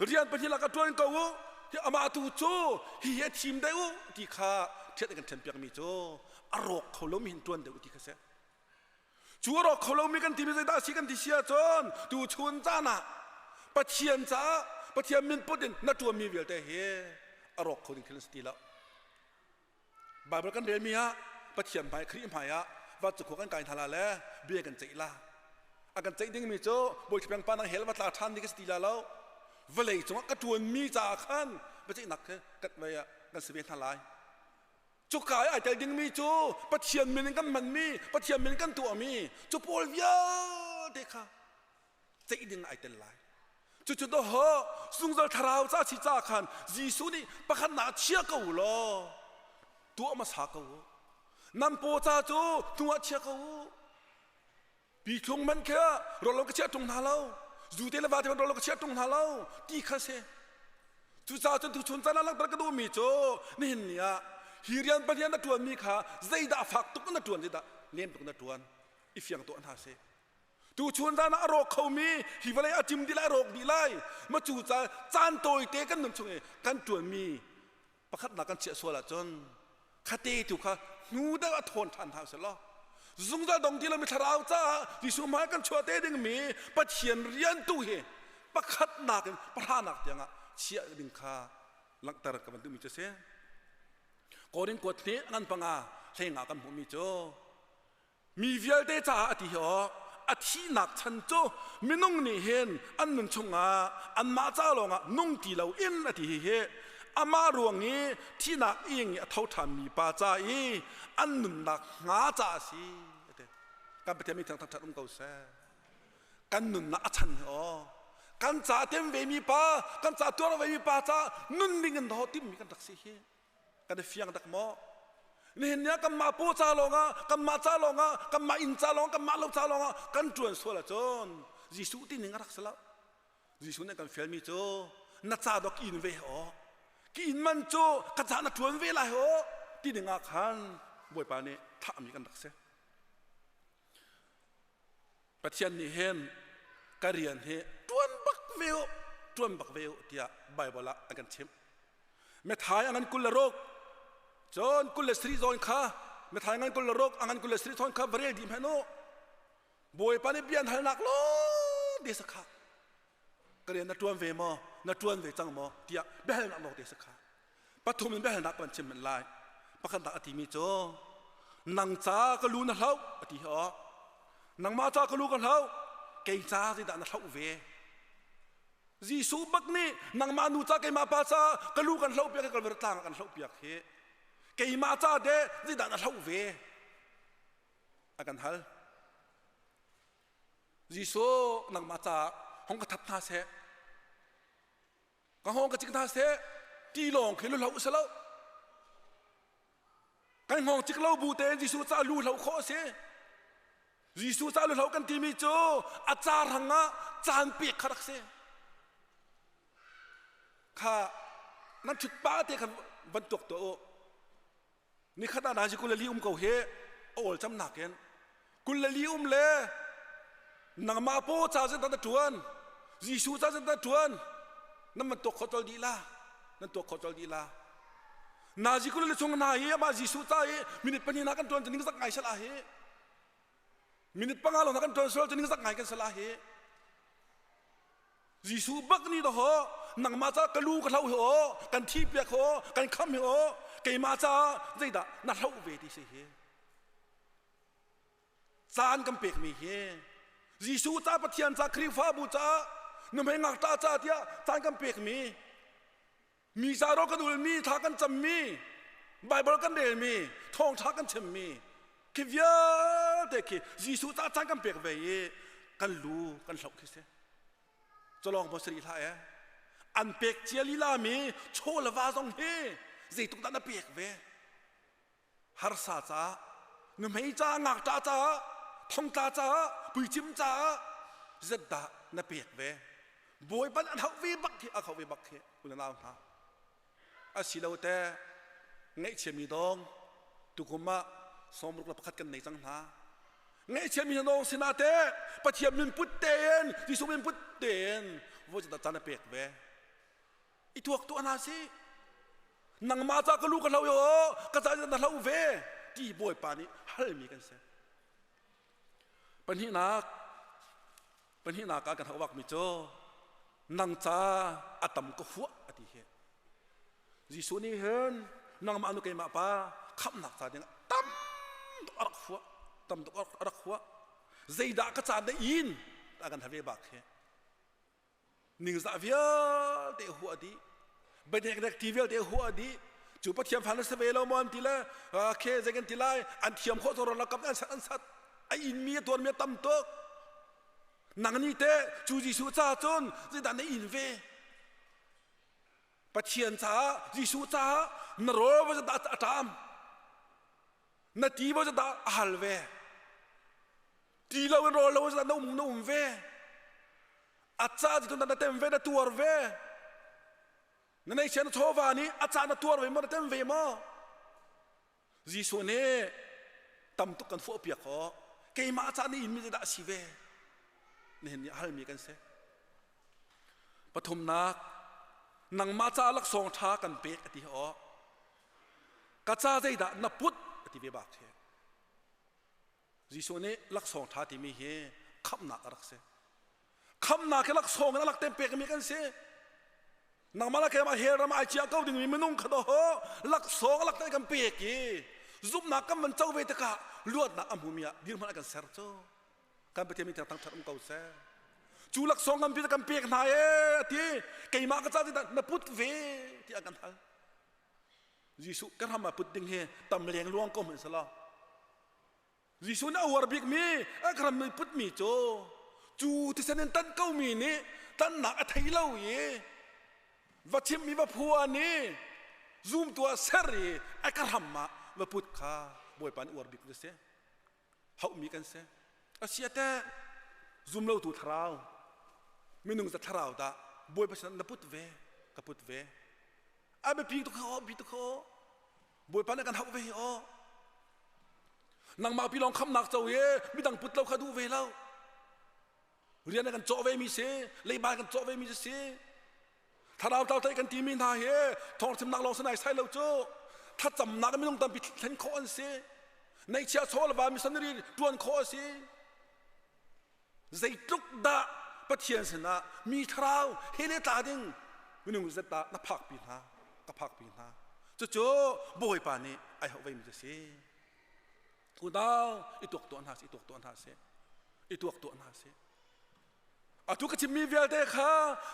rian pahnih lak ah ṭuan ko u, hi amah tu cu hihi a thim deuh u ti kha ṭhiat an kan ṭhenpiakmi cu a rawk kho lomi hin ṭuan deuh u ti kha si. Cu a rawk kho lomi kan timi zeidah a si kan ti si ahcun tuchun caan ah Pathian caah Pathian min put in na ṭuanmi vialte hi a rawk kho ding thil an si ti lo. Baibal kan relmi ah Pathian hmai Khrih hmai ah vancung khua kan kai hna la le bia kan ceih la. A kan ceih dingmi cu Bawi Peng pa nang hell va tla ṭhan ding ka si ti la lo. Vawlei cungah ka ṭuanmi caah khan biaceihnak khi kan vei ah kan si ve hna lai. Cuka i ai tel dingmi cu Pathian min in kan hmanmi, Pathian min in kan tuahmi cu pawl vialte kha ceih ding ai tel lai. Cucu dawhawh zungzal thlarau ca si ca khan Jesuh nih pakhatnak chia ko u law tuah hmasa ko u. Nan paw ca cu hnuah chia ko u. Pithlung man kha rawl lo ka chiah ṭung hna lo. Zu te le va te rawl lo ka chiah ṭung hna lo ti kha si. Cucaah cun tuchun caan ah langhter ka duhmi cu nihin ni ah hi rian Pathian na ṭuanmi kha zeidah fak tuk na ṭuan zeidah lem tuk na ṭuan i fiang tuah hna sih. Tuchun zan ah a rawk khomi hi vawlei a cim dih lai a rawk dih lai ma cu ca caan tawite kan nun chung i kan ṭuanmi pakhatnak kan chiah sual ahcun khate tu kha hnu deuh a thawn ṭhan hna seh law zungzal dong ti lomi thlarau caah Jesuh hmai kan chuah te dingmi Pathian rian tu hi pakhatnak in pahranak tiangah chiah ding kha langhter ka van duhmi cu a si. Korin kuat hnih ngan panga hleinga kan hmuhmi cu Mi vialte caah a ti hi awk a thihnak chan cu minung nih hin an nun chungah anmah ca lawngah nung ti loin a ti hi hi amah ruang i thihnak ing i a tho ṭhanmi pa ca i an nunnak hnga ca a si kan Pathian mi thang thangṭhat um ko seh kan nunnak a chan hi aw kan ca tem ve mi pa kan ca tuar ve mi pa ca nun ding in daw timmi kan rak si hi kan i fiang dak maw nihin ni ah kanmah paw ca lawngah kanmah ca lawngah kanmah inn ca lawng kanmah lo ca lawngah kan ṭuan sual ahcun Jesuh ti ning a rak si lo Jesuh nih kan fialmi cu na ca dawk in ve aw ki inn man cu ka ca na ṭuan ve lai aw ti ding ah khan Bawipa nih thahmi kan rak si Pathian nih hin ka rian hi ṭuan bak ve u ṭuan bak ve u tiah Baibal ah an kan chimh Methai a ngan 26 cun 23 zawn kha Methai ngan 26 a ngan 23 zawn kha va rel dih hmanh u Bawipa nih bia an halnak lawng te sakha ka rian na ṭuan ve maw na ṭuan ve cang maw tiah biahalnak lawng te sakha pathum in biahalnak kan chim men lai pakhatnak a timi cu nang ca ka lu na hloh a ti hi awk nangmah ca ka lu ka hloh kei ca zeidah na hloh ve Jesuh bak nih nangmah nu ca keimah pa ca ka lu kan hloh piak hi Kalvari tlang ah kan hloh piak hi keimah ca de zeidah na hloh ve a kan hal Jesuh nangmah ca hong ka that hna seh ka hngawng ka cik hna seh ti lawng khi lu hloh si lo kan hngawng cik lo bu tein Jesuh ca lu hloh khawh a si Jesuh ca lu hloh kan timi cu a ca hrang ah caan pek kha rak si kha nan ṭhut pa te khan van tuak tuah u Nikhat ah nazi 24 um ko hi a awl cam nakin 24 um le nangmah paw ca zet na ṭuan Jesuh ca zet na ṭuan nan man tuak khawh col dih la nan tuak khawh col dih la nazi 24 chung hna hi amah Jesuh ca i minute pahnih na kan ṭuan cu ningzak ngai sala hi minute panga lawng na kan ṭuan sual cu ningzak ngai kan sala hi Jesuh bak nih dawh nangmah ca ka lu ka hlo hi aw kan thi piak aw kan kham hi aw keimah caah zeidah na hloh ve ti si hi caan kan pekmi hi Jesuh ca Pathian ca Khrihfabu ca nuhmei ngakṭah ca tiah caan kan pekmi Mi ca ro kan ulmi, thla kan cammi, Baibal kan relmi, thawngṭha kan chimmi khi vialte khi Jesuh ca caan kan pek ve i kan lu kan hloh khi si. Culawng maw si rih hlah e. An pek cia lila mi chaw le va zong hi zeituk dah na pek ve? Harsa caah. Nuhmei ca, ngakṭah caah, thongtla caah, puicim caah zetdah na pek ve? Bawipa nih an hauh ve bak khi, a hauh ve bak khi u le nau hna. Asilo te ngaihchiami dawng tukum ah 61 kan nei cang hna. Ngaihchiami dawng sinah te Pathian min put tein Jesuh min put tein voi dah caan a pek ve. I tuak tuah hna si. Nangmah ca ka lu ka hlo yo ka ca na hlo ve ti Bawipa nih halmi kan si. Pahnihnak Pahnihnak ah kan hauh bakmi cu nang ca a tam ka huah a ti hi. Jesuh nih hin nangmah nu keimah pa khamhnak ca ding tam tuk a rak huah tam tuk a rak huah zeidah ka caan na in a kan have bak hi ningzah vialte huah dih bianek ti vialte huah dih cu pathian fa na si ve lo maw an ti le khe zei kan ti lai an thiam khawh cu rak an sat an sat a in mi a tuan mi a tam tuk nang nih teh cu Jesuh ca cun zeidah na in ve Pathian caah Jesuh caah na rawl va dah a ṭam na ti va dah a hal ve ti lo in rawl lo dah na um na um ve a ca cu na tem ve na tuar ve na neihchiah na chawva nih a ca na tuar ve maw na tem ve maw Jesuh nih tam tuk kan fuah piak awk keimah ca nih in mi dah si ve nihin ni halmi kan si pathumnak nangmah ca laksawng ṭha kan pek a ti awk ka ca zeidah na put a ti ve bak hi Jesuh nih laksawng ṭha timi hi khamhnak a rak si khamnak hi laksawng in a lak tem pekmi kan si nangmah le keimah hell ram ai chia ko dingmi minung kha ho laksawng a lak kan pek i zumhnak kan van co ve tikah luatnak a hmumi ah dirhmun a kan ser cu kan Pathian min thangthat um ko seh cu laksawng kan kan pek hna e ati keimah ka ca na put ve ti an kan hal Jesuh kan ram ah put ding hi tam leng luang ko hmanh selaw Jesuh nih a uar bikmi a ram i putmi cu cu thisen in tan komi nih tannak a thei lo i va chimmi va phuan i zumtu ah ser i a ka ram ah va put kha Bawipa nih uar bik cu si hauhmi kan si a si a teh zumlotu thlarau minung za thlarau dah Bawipa sinah na put ve ka put ve a biapi tuk kha biapi tuk kha Bawipa nih kan hauh ve hi aw. Nangmah pi lawng khamnak co i midang put lo kha duh ve lo. Rian kan cawh ve mi si, leiba kan cawh ve mi si. Thlarau tlau kan timi hna hi thawngchimnak lawng sinai sai lo cu. Thlacamnak minung tampi thlen khawh an si. Neihchia chaw le va missionary tuan khawh a si. Zeitluk dah Pathian sinah mi thlarau he le tla ding minung zet dah na phakpi hna ka phakpi hna cucu Bawipa nih ai hauh veimi cu si unau i tuak tuah hna sih i tuak tuah hna sih i tuak tuah hna sih atu ka chimmi vialte kha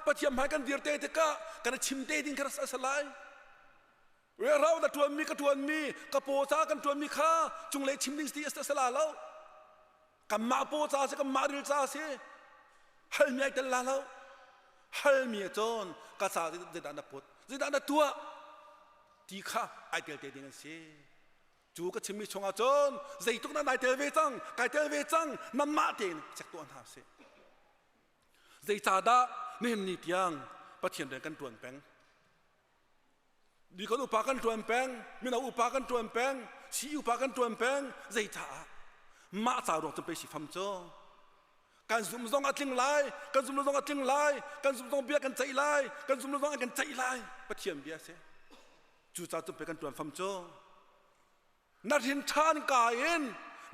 Pathian hmai kan dir te tikah kan i chim te ding kha a si lai Rau na ṭuanmi ka ṭuanmi ka paw ca kan ṭuanmi kha cunglei chim ding ti a si la lo kanmah paw ca si kanmah ril ca si halmi ai tel la lo halmi ah cun ka ca zeidah na put zeidah na tuah ti kha ai tel te ding an si cu ka chimmi chungah cun zeitluk na nai tel ve cang kai tel ve cang nanmah tein check tuah hna sih zeicahdah nihin ni tiang Pathian rian kan ṭuan peng Dikon upa kan ṭuan peng, mino upa kan ṭuan peng, si upa kan ṭuan peng, zei caah? Mah ca ruang cu pei si fam cu. Kan zum zong a tling lai, kan zum lo zong a tling lai, kan zum zong bia kan ceih lai, kan zum lo zong an kan ceih lai. Pathian bia si. Cu ca cu pei kan ṭuan fam cu. Na hrin ṭhan ka in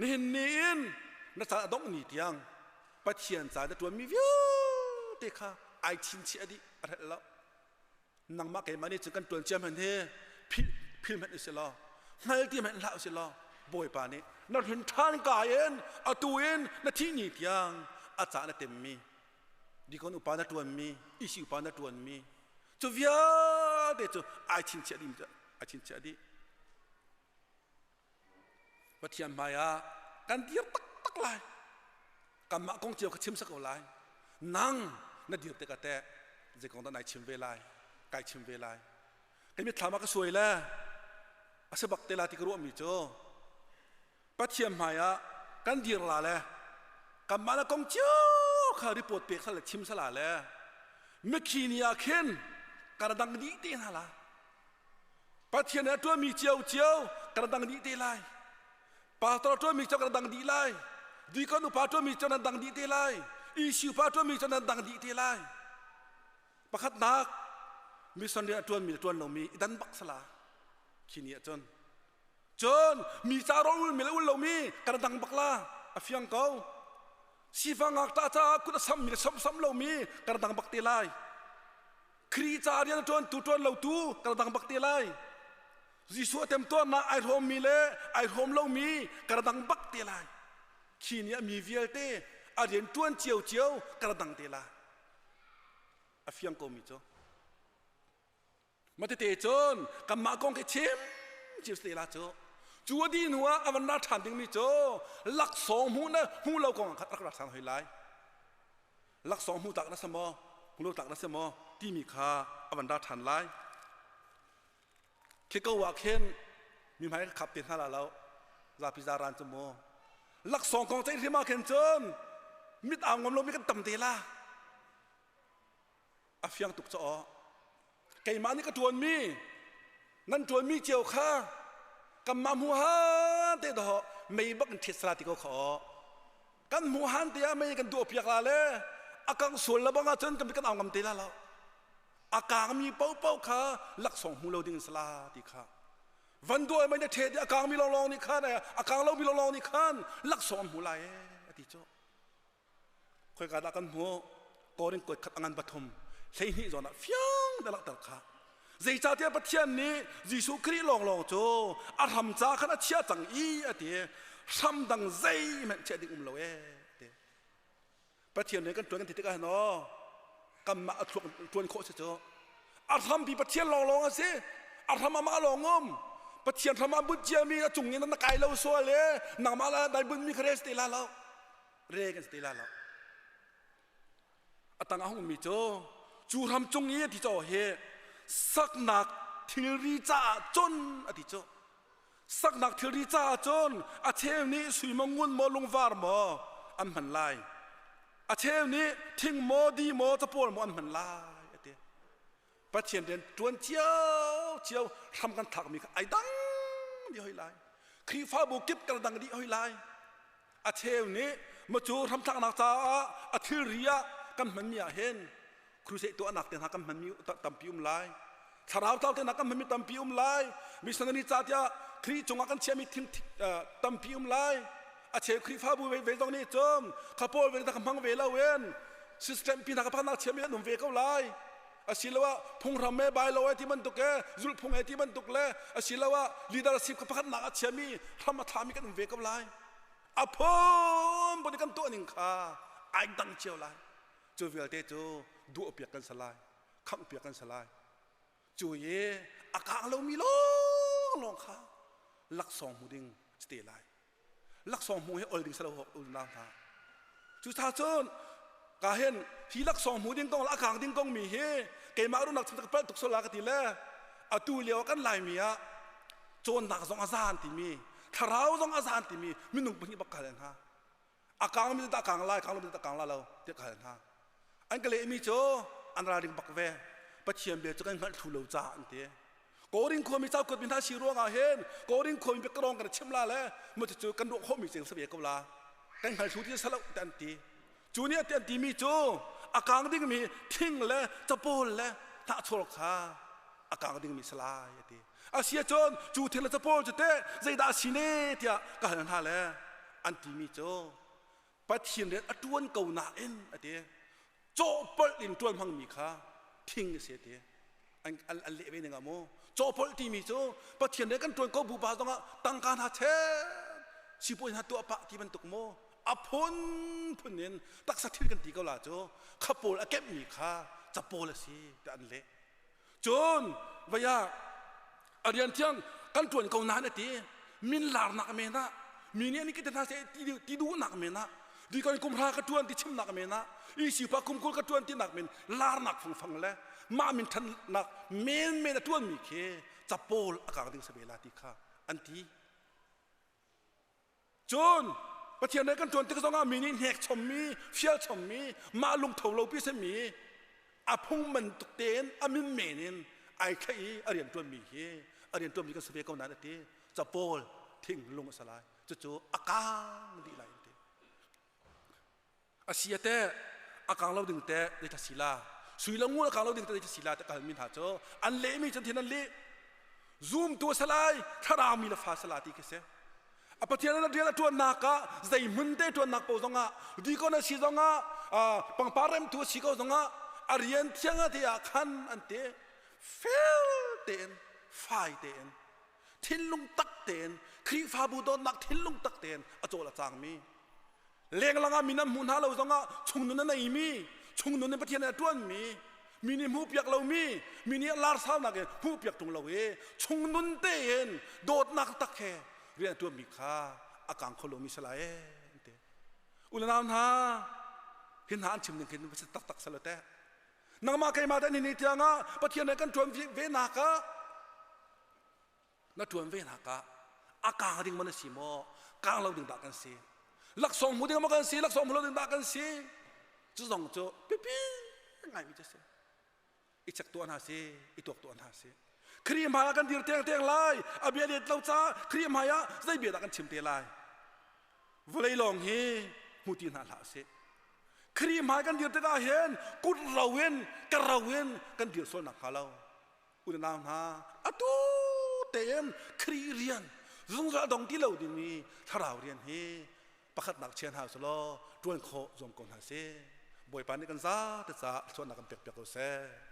nihin ni in na caan a dongh ni tiang Pathian ca na ṭuanmi vialte kha ai chinchiah dih a hrelh lo. Nangmah keimah nih cun kan ṭuan cia hmanh hi philh phil hmanh usih law hngal ti hmanh hlah usih law Bawipa nih na hrin ṭhan ka in atu in na thih ni tiang a ca na temmi dikon upa na ṭuanmi isi upa na ṭuanmi cu vialte cu ai chinchiah dih ai chinchiah dih Pathian hmai ah kan dir taktak lai. Kanmah kong cio ka chim sak ko lai. Nang na dir tikah teh zei kong dah nai chim ve lai, kai chim ve lai. Kai mitthlam ah ka suai le a si bak te la ti ka ruahmi cu. Pathian hmai ah kan dir la le kanmah le kong cio kha report pek sal le chim sala le mikhi ni ah khin kan dang dih te hna la. Pathian a ṭuanmi cio cio kan dang dih te lai. Pastor ṭuanmi cio kan dang dih lai. Deacon upa ṭuanmi cio nan dang dih te lai. Issue pa ṭuanmi cio nan dang dih te lai. Pakhatnak mission rian a ṭuanmi le ṭuan lomi i dan bak sala khi ni ah cun. Cun mi ca rawl ulmi le ul lomi kan dang bak la a fiang ko. Sifang ngakṭah caah kut a sammi le sam sam lomi kan dang bak te lai. Khrih ca rian a ṭuantu ṭuan lotu kan dang bak te lai. Jesuh a temtuarnak ai hrawmmi le ai hrawm lomi kan dang bak te lai. Khi ni ah mi vialte a rian ṭuan cio cio kan dang te lai. A fiang komi cu. Matete cun kanmah kong khi chim chim te la cu. Cu a dih hnu ah a van ra ṭhan dingmi cu laksawng hmuh na hmuh lo kong ah khan rak ra ṭhan hoi lai. Laksawng hmu tak na si maw hmu lo tak na si maw timi kha a van ra ṭhan lai. Khi ko ah khin mi hmai ka khap te hna la lo zapi zaran cu mu laksawng kong ceih hrim ah khin cun mit au ngam lomi kan tam te la. A fiang tuk caw. Keimah nih ka ṭuanmi nan ṭuanmi cio kha kanmah hmu han te dawh mei bak in ṭhiat sala ti ko kha aw. Kan hmu han te ah mei kan duah piak la le a kang sual la bang ahcun kan kan au ngam te la lo. A kangmi paohpaoh kha laksawng hmu lo ding in sala ti kha. Van duai mei na ṭhet i a kangmi lawnglawng nih khan a kang lomi lawnglawng nih khan laksawng an hmu lai ee a ti cu. Khoika dah kan hmuh? Korin kuat khat a ngan pathum 12 zawn ah fiang te langhter kha. Zeicahtiah Pathian nih Jesuh Khrih lawnglawng cu a hram ca khan a chiah cang i a ti. Hram dang zeihmanh chiah ding um lo ee ti. Pathian nih kan ṭuan kan ti tikah hin aw kanmah a thluak ṭuan khawh si cu. A hrampi Pathian lawnglawng a si. A hram amah lawng um. Pathian hram ah bunh ciami a cung in na kai lo sual e nangmah la dai bunhmi kha res te la lo. Re kan si te la lo. A tang a hung mi cu cu hram cung i a ti caw hi saknak thilri caah cun a ti cu. Saknak thilri caah cun a cheu nih sui maw ngun maw lungvar maw an hman lai. A cheu nih thing maw di maw capawl maw an hman lai a ti. Pathian rian ṭuan cio cio hram kan thlakmi kha ai dang dih hoi lai. Khrihfabu kip kan dang dih hoi lai. A cheu nih macu hramthlaknak caah a thilri ah kan hmanmi ah hin crusade tuahnak te hna kan hmanmi tampi um lai. Thlarau tlau te hna kan hmanmi tampi um lai. Missionary ca tiah Khrih cungah kan chiahmi thil tampi um lai. A cheu Khrihfabu ve zong nih cun kha pawl ve ka hmang ve lo in system pi hna ka pakhatnak chiahmi an um ve ko lai. Asiloah phunghram he bai lo ai ti bantuk he zulhphung he ti bantuk le asiloah leadership kha pakhatnak a chiami hram a thlami kan um ve ko lai. A phun phun kan tuah ning kha ai dang cio lai. Cu vialte cu duah piak kan si lai, khangh piak kan si lai. Cu i a kang lomi lawnglawng kha laksawng hmu ding si te lai. Laksawng hmu hi ol ding salo unau hna. Cucaah cun ka hin hi laksawng hmu ding kong le a kang ding kong mi hi keimah runak chung ka palh tuk sual la ka ti le atu lio kan Laimi ah cawnnak zong a zan timi thlarau zong a zan timi minung pahnih bak ka hal hna. A kang mi dah kang lai, kang lo mi dah kang la lo tiah ka hal hna. An ka lehmi cu an ralring bak ve. Pathian bia cu kan hngalh thlu lo caah an ti. Korin khuami ca kuat mi hna si ruangah hin Korin khuami bia karong kan chim la le mu cu kan ruah khawhmi cing si ve ko la. Kan hngal thlu ti salo ti an ti. Cu nih an timi cu a kang dingmi thing le capawl le hnahchawl kha a kang dingmi si lai a ti. A si ahcun cu thing le capawl cu teh zeidah a si ne tiah ka hal hna le an timi cu Pathian rian a ṭuan ko nain a ti. Cawhpolh in ṭuan hmangmi kha thing a si a ti. An, an, an leh ve ning ah mu. Cawhpolh timi cu Pathian rian kan ṭuan ko bu pa zongah tangka hna chep sipuai hna tuah pah ti bantuk mu. A phunphun in taksa thil kan ti ko la cu kha pawl a kemhmi kha capawl a si tiah an leh. Cun vaya a rian thiang kan ṭuan ko nain a ti. Min larnak men ah mi nih an i hna seh ti duhnak men ah dikon kum hra ka ṭuan ti chimnak men ah isi pa kum 20 ka ṭuan tinak men larnak fangfang le mah min ṭhannak men men a ṭuanmi khi capawl a kang ding sabela ti kha an ti. Cun Pathian he kan ṭuan tik zongah mi nih hnek chommi, fial chommi, mah lungtho lo pi simi a phung bantuk tein a min men in ai thlaih i a rian ṭuanmi hi a rian ṭuanmi kan si ve ko nain a ti. Capawl thing lung a si lai. Cucu a kaang dih lai an ti. A si a teh a kang lo ding teh zeithla si la sui le ngun a kang lo ding teh zeithla si la te kalmi hna cu an lehmi cun thin an leh zumtu a si lai thlarau mi le fa si la ti khi si a pathian an rian a ṭuannak ah zei hmun te ṭuannak po zongah dikon a si zongah pangpar remtu a si ko zongah a rian thiang a te ah khan an te fel tein fai tein thinlung tak tein Khrihfabu dawtnak thinlung tak tein a cawl a cangmi lenglang ah min an hmuh hna lo zongah chungnun a neimi chungnun in Pathian a ṭuanmi mi nih hmuhpiak lomi mi nih lar saunak in hmuhpiak ṭung lo i chungnun tein dawtnak tak he rian a ṭuanmi kha a kang kho lomi si lai ee an ti. U le nau hna hi hna an chim ning khin va si taktak selo teh nangmah keimah te ni ni tiangah Pathian he kan ṭuan ve nak ah na ṭuan ve nak ah a kang ding man a si maw kang lo ding dah kan si laksawng hmu ding maw kan si laksawng hmu lo ding dah kan si cu zong cu pipi ngaimi cu si i check tuah hna si i tuak tuah hna si Khrih hmai ah kan dir teng teng lai a bia let lo ca Khrih hmai ah zei bia dah kan chim te lai vawlei lawng hi hmu ti hna hlah sih Khrih hmai kan dir tikah hin kut ro in ka ro in kan dir sual nak hnga lo unau hna atu tein Khrih rian zungzal dong ti lo dingmi thlarau rian hi pakhatnak chia hna selaw ṭuan khawh zuam ko hna sih Bawipa nih kan za te ca thluachuahnak kan pek piak ko seh.